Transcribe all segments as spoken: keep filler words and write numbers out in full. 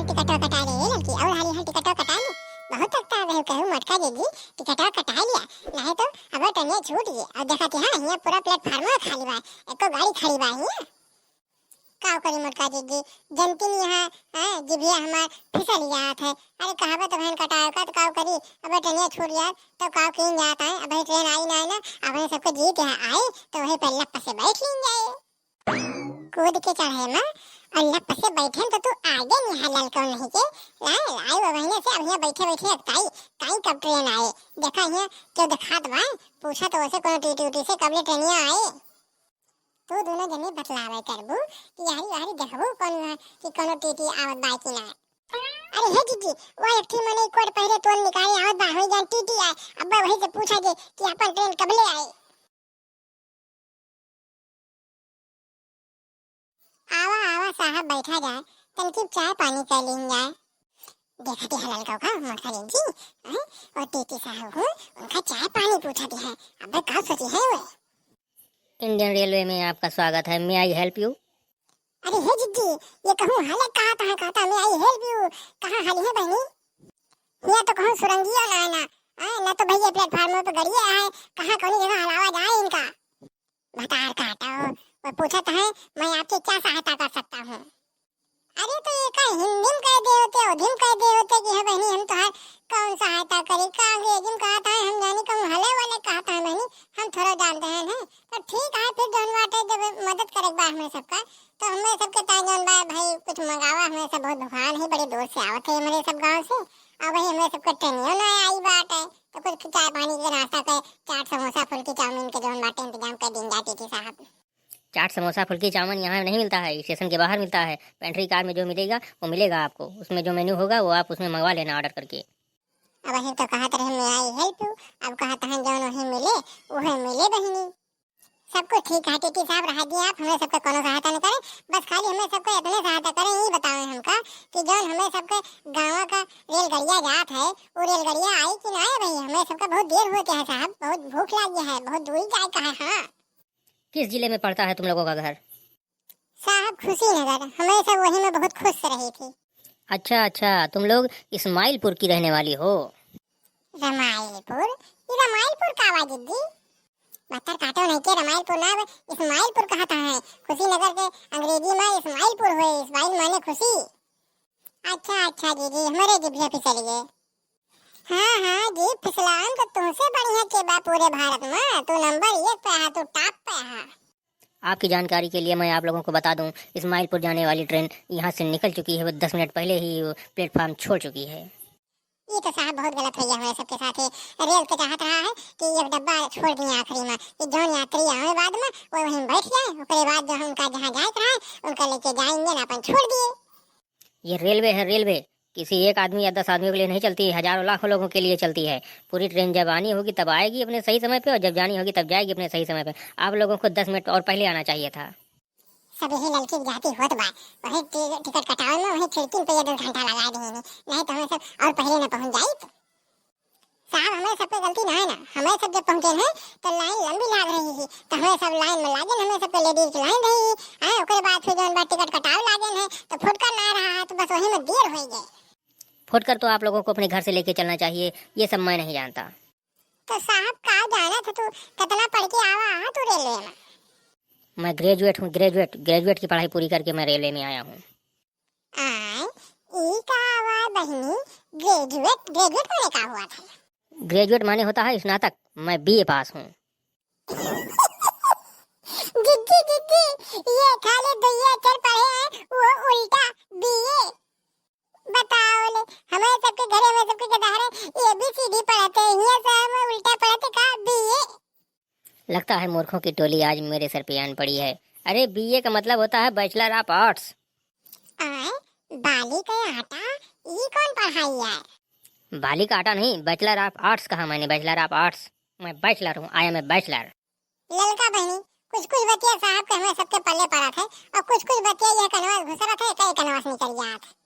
टिकटवा कटा ले, ए ललकी, और हाली हाली टिकटवा कटा ले। बहुत तकता है, कहू मोटका जीजी, टिकटवा कटा लिया, नहीं तो अब ट्रेनिया छूट गई। और देखा थी, हाँ, हियाँ पूरा प्लेटफार्म खाली बा, एको गाड़ी खड़ी बा हियाँ। काव करी मोटका जीजी, जनती नहीं है, हैं, जिभिया हमार फिसल जात है। अरे कहबे तो बहन कटावे का, तो काव करी, अब ट्रेनिया छूट जात, तो काव कीन जात है, अब ट्रेन आई ना, आई ना, अब सबके जीत है, आई, तो वही पे लप से बैठ लीन जाए। कूद के चढ़े माँ, और लप से बैठे तो तू आगे निहा ललकौ नहीं के। लाई, लाई वो बहिने से, अब यहाँ बैठे बैठे अब काई, काई कब ट्रेन आए। देखा यहाँ क्यों दिखात बा, पूछा तो वैसे कोनो टीटी उटी से कबले ट्रेनिया आए। तू दोनों जने बतलावे करबू कि यारी वारी देखबू कौन है कि कोनो टीटी आवत बा कि ना। अरे हे जीजी, वो एक ठे मने कोट पहरे तोल निकाले आवत बा, होई जान टीटी आए। अब वही से पूछा जे कि अपन ट्रेन कबले आए। आवा, आवा साहब, बैठा जाए, तनकी चाय पानी कर लीन जाए। देखा थी हलाल का का मोटका जीजी, हैं? और टीटी साहब हो, उनका चाय पानी पूछा थी है। अबे का सोची है वो? Indian Railway में आपका स्वागत है, may I help you? अरे हे जीजी, ये कहूँ हाले कहा था, कहा था, may I help you? कहाँ हाली है बहनी? यहाँ तो कहूँ सुरंगिया ना है ना, हैं? ना तो भैया प्लेटफार्म पे गड़िया है, कहाँ कौनी जगह हलावा जाए इनका? भतार काटो, वो पूछत है, मैं आपकी क्या सहायता कर सकता हूँ? अरे तो ये का हिंदी में कह दे होते, उर्दू में कह दे होते कि हाँ बहनी, हम तोहार कौन सहायता करी, का अंग्रेजी में कहत है, हम जानी कहूँ हले वाले कहत है बहनी, हम थोड़ा जानते हैं, हैं? तो ठीक है, फिर जौन बाटे, जब मदद करे के बा हमरे सबका, तो हमरे सबके ताई जौन बा भाई, कुछ मंगावा, हमरे सब बहुत भुखान है, बड़े दूर से आवत है हमरे सब गाँव से, और वही हमरे सबके ट्रेनियो ना आई बाटे, तो कुछ चाय पानी के नाश्ता के, चाट समोसा फुल्की चाउमीन के जौन बाटे इंतजाम कर दीन जा टीटी साहब। चाट समोसा फुल्की चाउमीन यहाँ नहीं मिलता है, स्टेशन के बाहर मिलता है। पेंट्री कार में जो मिलेगा वो मिलेगा आपको, उसमें जो मेन्यू होगा वो आप उसमें मंगवा लेना ऑर्डर करके। अब वही तो कहत रहे may I help you, अब कहत हैं जौन वही मिले, वही मिले बहिनी। सब कुछ ठीक है टीटी साहब, रहा दिए आप, हमरे सबके कोनो सहायता नहीं करे, बस खाली हमरे सबके इतने सहायता करें, ये बतावें हमका कि जौन हमरे सबके गाँव का रेलगड़िया जात है, वो रेलगड़िया आई कि ना आई भाई, हमरे सबका बहुत देर हो गया है साहब, बहुत भूख लागी है, बहुत दूरी जाए का है। हाँ। किस जिले में पड़ता है तुम लोगों का घर? साहब, खुशीनगर, हमरे सब वही में बहुत खुश रही थी। अच्छा, अच्छा, तुम लोग इस्माइलपुर की रहने वाली हो? रमाइलपुर? ये रमाइलपुर का बा जीजी? बत्तर काटो नहीं के, रमाइलपुर ना बा, इस्माइलपुर कहत है। खुशीनगर के अंग्रेजी में इस्माइलपुर हुए, इस्माइल माने खुशी। अच्छा, अच्छा जीजी, हमरे जिभिया फिसलिए। हाँ, हाँ जी, फिसलान तो तुमसे बढ़िया के बा पूरे भारत में, तू नंबर एक पे है, तू टॉप पे है। आपकी जानकारी के लिए मैं आप लोगों को बता दूं, इस्माइलपुर जाने वाली ट्रेन यहाँ से निकल चुकी है, वो दस मिनट पहले ही वो प्लेटफॉर्म छोड़ चुकी है। ये तो साहब बहुत गलत भैया हुए सबके साथ ही। रेल के चाहत रहा है कि एक डब्बा छोड़ दिए आखिरी में, कि जौन यात्री आवे बाद में वो वहीं बैठ जाए, ओकरे बाद जो उनका जहाँ जाए रहा है उनका लेके जाएंगे ना, अपन छोड़ दिए। ये रेलवे है, रेलवे। किसी एक आदमी या दस आदमियों के लिए नहीं चलती, हजारों लाखों लोगों के लिए चलती है। पूरी ट्रेन जब आनी होगी तब आएगी अपने सही समय पे, और जब जानी होगी तब जाएगी अपने सही समय पे। आप लोगों को दस मिनट और पहले आना चाहिए था। सब यही ललकी की जाति होत बा, वही टि-, टिकट कटावे में वही खिड़की पे ये दो घंटा लगा दिए हैं, नहीं तो हमें सब और पहले न पहुँच जाइत। साहब, हमरे सबके गलती ना है ना, हमरे सब जब पहुँचे हैं तो लाइन लंबी लाग रही थी, तो हमरे सब लाइन में लागे, हमरे सबके लेडीज की लाइन रही है, ओकरे बाद फिर जौन बा टिकट कटावे लागे हैं तो फुटकर ना रहा है, तो बस वही में देर हो गए। फुटकर तो आप लोगों को अपने घर से लेके चलना चाहिए, ये सब मैं नहीं जानता। तो साहब, का जाना था तू, कितना पढ़ के आवा है तू रेलवे में? मैं ग्रेजुएट हूँ, ग्रेजुएट, ग्रेजुएट की पढ़ाई पूरी करके मैं रेलवे में आया हूँ। आय, ई का आवा बहिनी, ग्रेजुएट, ग्रेजुएट माने का हुआ था? ग्रेजुएट माने होता है स्नातक, मैं बीए पास हूँ। जिज्जी, जिज्जी, ये खाली दुइये अक्षर पढ़े हैं, वो उल्टा बीए। बताओ ले, हमारे सबके घरे, हमारे सबके के दहाड़े एबीसीडी पढ़ाते हैं, हियां से हम उल्टा पढ़ाते का बीए। लगता है मूर्खों की टोली आज मेरे सर पे आन पड़ी है। अरे, बीए का मतलब होता है Bachelor of Arts। आय, बाली का आटा, ई कौन पढ़ाई है? बाली का आटा नहीं, Bachelor of Arts कहा मैंने, Bachelor of Arts। मैं bachelor हूँ, I am a bachelor। ललका बहिनी, कुछ कुछ बतिया साहब के हमें सबके पल्ले पड़त है, और कुछ कुछ बतिया यह कनवा घुसरत है, कई कनवा से निकल जात है।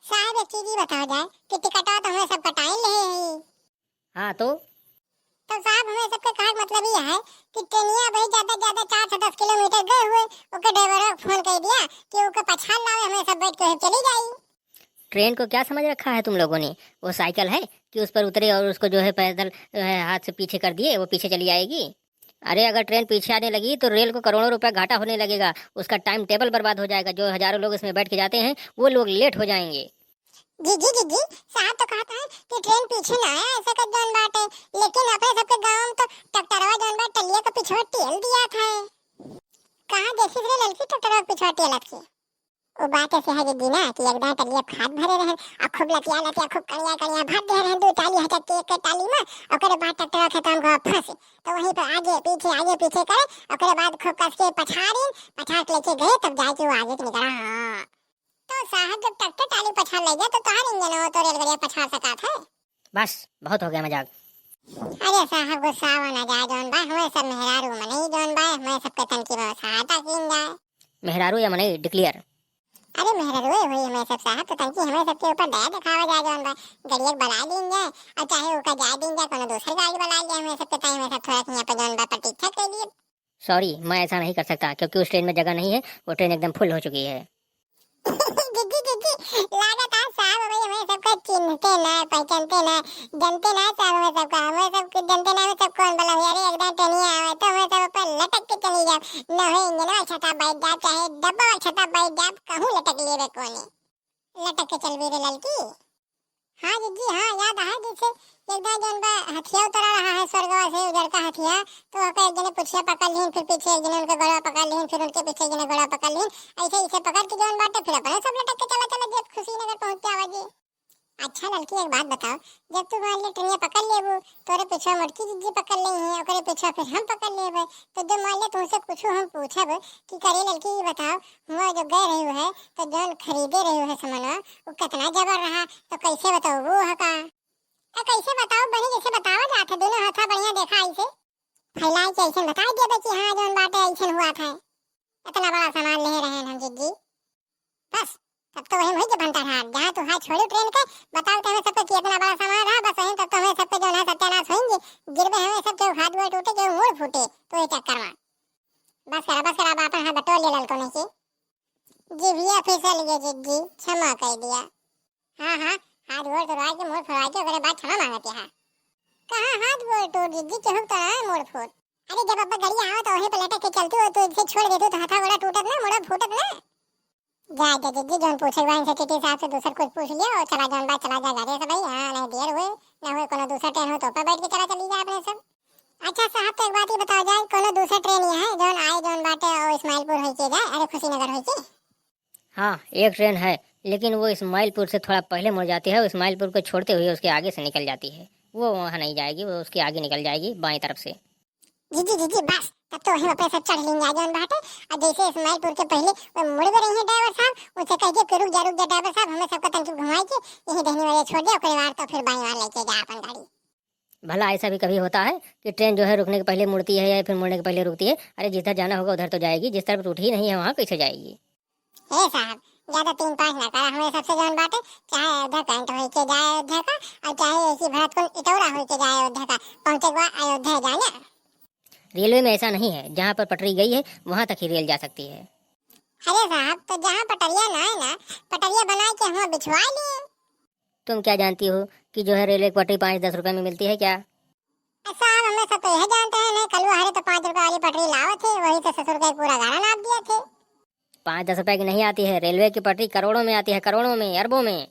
साहब, एक चीज ही बताओ जाए कि टिकटवा तो हमें सब कटाई ले ही। हाँ तो? तो साहब, हमें सबके कहे के मतलब ये है कि ट्रेनिया भाई ज्यादा ज्यादा चार से दस किलोमीटर गए हुए, ओके ड्राइवर को फोन कर दिया कि ओके पछाड़ लावे, हमें सब बैठ के चली जाई। ट्रेन को क्या समझ रखा है तुम लोगों ने? वो साइकिल है कि उस पर उतरे और उसको जो है पैदल, जो है, हाथ से पीछे कर दिए, वो पीछे चली आएगी? अरे, अगर ट्रेन पीछे आने लगी तो रेल को करोड़ों रुपए घाटा होने लगेगा, उसका टाइम टेबल बर्बाद हो जाएगा। जो हजारों लोग इसमें बैठ के जाते हैं, वो लोग लेट हो जाएंगे। जीजी, जीजी, साहब तो कहत हैं कि ट्रेन पीछे ना आए, ऐसे कर जौन बाटे, लेकिन अपने सबके गाँव में तो ट्रैक्टरवा जौन बा टलिया के पिछवा टेल दिया था। कहाँ देखी रे ललकी ट्रैक्टरवा के पिछवा टेलत के? वो बात ऐसे है जीजी ना कि एक दाँय टलिया खाद भरे रहे, आ खूब लतिया लतिया खूब कड़िया कड़िया भर दे रहे, दो टाली हटा के एक टाली में, ओकरे बाद ट्रैक्टरवा खेतवा में गवा फंसे, तो वहीं पर आगे पीछे आगे पीछे करे, ओकरे बाद खूब कस के पछाड़ीन, पछाड़ के लेके गए, तब जाके वो आगे के निकला। हाँ। तो साहब, जब ट्रैक्टर टाली पछाड़ ले गया, तो तोहार इंजन हो तो रेलगाड़िया पछाड़ सकत है। बस, बहुत हो गया मजाक। अरे साहब, गुस्सा ना जाए जौन बा, हमें सब मेहरारू मनई जौन बा, हमें सबके तनकी में सहायता कीन जाए। मेहरारू या मनई, declare। अरे मेहरारू हुई हमें सब साहब, तो तनकी हमें सबके ऊपर दया दिखावा जाए जौन बा, गड़िया के बला दीन जाए, और चाहे ओका जाए दीन जाए, कोनो दूसर गाड़ी बला जाए, हमें सबके ताई हमें सब थोड़ा सा यहाँ पे जौन बा प्रतीक्षा के लिए। Sorry, मैं ऐसा नहीं कर सकता, क्योंकि उस ट्रेन में जगह नहीं है, वो ट्रेन एकदम फुल हो चुकी है। जीजी, जीजी, लागत है साहब, भाई, हमें सबका चिन्हते ना, पहचानते ना, जानते ना साहब, हमें सबका, हमें सबके जानते ना, हमें सब कौन बला हुआ रे, एकदम ट्रेनिया आवे, तो हमें सब ऊपर लटक के चली जाओ, न हो इंजनवा छता बैठ जाओ, चाहे डब्बा छता बैठ जाओ, कहूँ लटक लेबे कोने, लटक के चलबी रे ललकी। हाँ जीजी, हाँ, याद है, जैसे एक दाँय जौन बा हथिया उतरा रहा है स्वर्गवा से, उजरका हथिया, तो ओकर एक जने पुछिया पकड़ लिहिन, फिर पीछे एक जने उनके गोड़वा पकड़ लिहिन, फिर उनके पीछे एक जने गोड़वा पकड़ लिहिन, ऐसे ऐसे पकड़ के जौन बाटे, फिर अपने सब लटक के चला चला जे खुशी नगर पहुँच के आवा जी। अच्छा ललकी, एक बात बताओ, जब तू मान ले ट्रेनिया पकड़ लेबू, तोरे पिछवा मोटकी जीजी पकड़ लेई है, ओकरे पिछवा फिर हम पकड़ लेबे, तो जब मान ले तुमसे कुछ हम पूछब कि करे ललकी, ये बताओ, हुआ जो गए रही है, तो जौन खरीदे रही है सामानवा, वो कितना जबर रहा, तो कैसे बताओ वो है का? तो कैसे बताओ बहनी, जैसे बतावा जात है, दोनों हाथा बढ़िया देखा ऐसे फैलाए के ऐसे बता देबे कि हाँ जौन बाटे ऐसे हुआ था, इतना बड़ा सामान ले रहे हैं हम जीजी। बस, तब तो वही वही के बनता रहा, जहाँ तू हाथ छोड़ी ट्रेन के, बताओ तो हमें सबके कि इतना बड़ा सामान रहा, बस वही तब तो हमें सबके जौन है सत्यानाश होइंगे, गिरबे हमें सब, केहू हाथ गोड़ टूटे, केहू मूड़ फूटे, तो ये चक्कर में। बस करा, बस करा, अब आपन हाथ बटोर ले ललको नहीं की। जिभिया फिसल गया जीजी, क्षमा कर दिया। हाँ, हाँ, हाथ गोड़ तोड़वा के, मूड़ फुड़वा के, ओकरे बाद क्षमा मांगत है। कहाँ हाथ गोड़ टूट जीजी, केहू तो ना है मूड़ फूट। अरे जब अब्बा गड़िया आवा तो वहीं पे लटक के चलती हो, तो इसे छोड़ देती तो हाथा गोड़ा टूटत ना, मूड़ा फूटत ना। जा, जा जीजी, जौन पूछे हुआ इनसे टीटी साहब से दूसर कुछ पूछ लिया और चला जौन बा, चला जा घरे से भाई। हाँ, नहीं देर हुए, ना हुए कोनो दूसर ट्रेन हो तो ऊपर बैठ के चला चली जा अपने सब। अच्छा साहब, तो एक बात ही बताओ जाए, कोनो दूसर ट्रेन यहाँ है जौन आए जौन बाटे और इस्माइलपुर होई के जाए, अरे खुशीनगर होई के? हाँ, एक ट्रेन है, लेकिन वो इस्माइलपुर से थोड़ा पहले मुड़ जाती है, इस्माइलपुर को छोड़ते हुए उसके आगे से निकल जाती है। वो वहाँ नहीं जाएगी, वो उसके आगे निकल जाएगी बाएं तरफ से। जीजी, जीजी, बस, तब तो वहीं पे सब चढ़ लेंगे, आ जौन बाटे, और जैसे इस्माइलपुर के पहले वो मुड़ गए रही हैं ड्राइवर साहब, उनसे कह दिया कि रुक जा, रुक जा ड्राइवर साहब, हमें सबका तनकी घुमाई के यहीं दहिनी वाले छोड़ दिया, ओकरे बाद तो फिर बाईं वाले लेके जा अपन गाड़ी। भला ऐसा भी कभी होता है कि ट्रेन जो है रुकने के पहले मुड़ती है या फिर मुड़ने के पहले रुकती है? अरे जिधर जाना होगा उधर तो जाएगी, जिस तरफ रूट ही नहीं है वहाँ कैसे जाएगी? हे साहब, ज्यादा तीन पाँच ना करा, हमें सबसे जौन बाटे, चाहे अयोध्या कैंट होई के जाए अयोध्या का, और चाहे इसी भरतकुंड इटौरा होई के जाए अयोध्या का, पहुँचे के बाद अयोध्या जाना। रेलवे में ऐसा नहीं है, जहाँ पर पटरी गई है वहाँ तक ही रेल जा सकती है। अरे साहब, तो जहाँ पटरिया ना है ना, पटरिया बना के हम बिछवा लिए। तुम क्या जानती हो कि जो है रेलवे की पटरी पाँच दस रुपए में मिलती है क्या? साहब, हमें सब तो यह जानते हैं, नहीं कल वो हरे तो पाँच रुपए वाली पटरी लावत थे, वही तो ससुर का एक पूरा गाड़ा नाप दिया थे। पाँच दस रुपए की नहीं आती है, रेलवे की पटरी करोड़ों में आती है, करोड़ों में, अरबों में।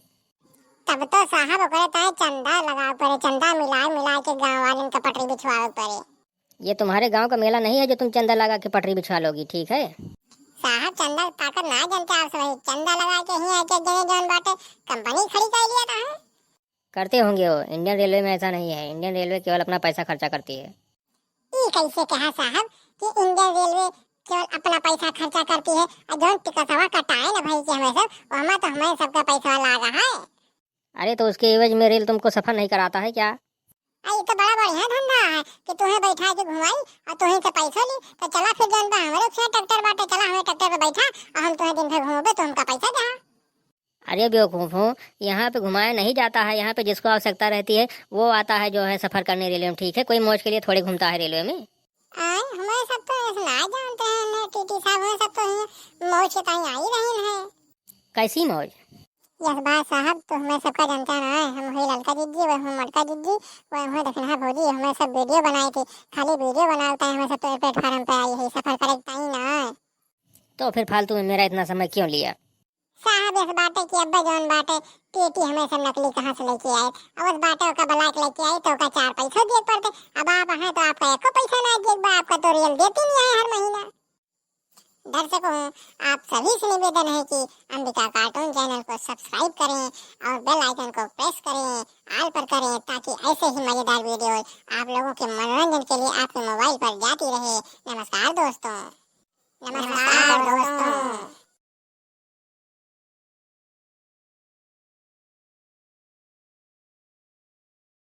तब तो साहब ओकरे ताहे चंदा लगावे पड़े, चंदा मिलाए मिलाए के गाँव वालन का पटरी बिछवावे पड़े। ये तुम्हारे गांव का मेला नहीं है जो तुम चंदा लगा के पटरी बिछवा लोगी, ठीक है? साहब, चंदा की ताकत ना जानते आप सब, चंदा लगा के ही एक एक जने जौन बाटे कंपनी खड़ी कर लिया था। करते होंगे वो, इंडियन रेलवे में ऐसा नहीं है, इंडियन रेलवे केवल अपना पैसा खर्चा करती है। ई कैसे कहा साहब कि इंडियन रेलवे केवल अपना पैसा खर्चा करती है, और जौन टिकटवा कटाए ना भाई कि हमें सब, वहमा तो हमें सबका पैसा लागा है। अरे तो उसके एवज में रेल तुमको सफर नहीं कराता है क्या? आ, ये तो बड़ा बढ़िया धंधा है कि तुम्हें बैठा के घुमाई और तुम्हें से पैसा ली, तो चला फिर जौन बा हमरे छह ट्रैक्टर बाटे, चला हमें ट्रैक्टर पे बैठा और हम तुम्हें दिन भर घुमाबे तो हमका पैसा दे। अरे बेवकूफ़ हो, यहाँ पे घुमाया नहीं जाता है, यहाँ पे जिसको आवश्यकता रहती है वो आता है जो है सफ़र करने रेलवे में, ठीक है? कोई मौज के लिए थोड़े घूमता है रेलवे में। आए, हमें सब तो ऐसे ना जानते हैं ना टीटी साहब, हमें सब तो यहाँ मौज के ताई आई रही है। कैसी मौज? यस बात साहब, तो हमें सबका जनता ना है, हम हुई ललका जिज्जी, वह हुई मोटका जिज्जी, वह हुई दखिनहा भौजी, हमें सब वीडियो बनाए थे, खाली वीडियो बनावता है, हमें सब तो प्लेटफॉर्म पे आई है, सफर करे ताई ना है। तो फिर फालतू में मेरा इतना समय क्यों लिया? साहब, यस बाटे कि अब्बे जौन बाटे, टीटी हमें सब नकली कहाँ से लेके आए, अब उस बाटे ओका ब्लैक लेके आई तो ओका चार पैसों दिए पड़ते, अब आप हैं तो आपका एको पैसा ना दिए बा, आपका तो रियल देती नहीं है हर महीना। दर्शकों, आप सभी से निवेदन है कि अंबिका कार्टून चैनल को सब्सक्राइब करें और बेल आइकन को प्रेस करें, ऑल पर करें, ताकि ऐसे ही मजेदार वीडियो आप लोगों के मनोरंजन के लिए आपके मोबाइल पर जाती रहे। नमस्कार दोस्तों। नमस्कार दोस्तों।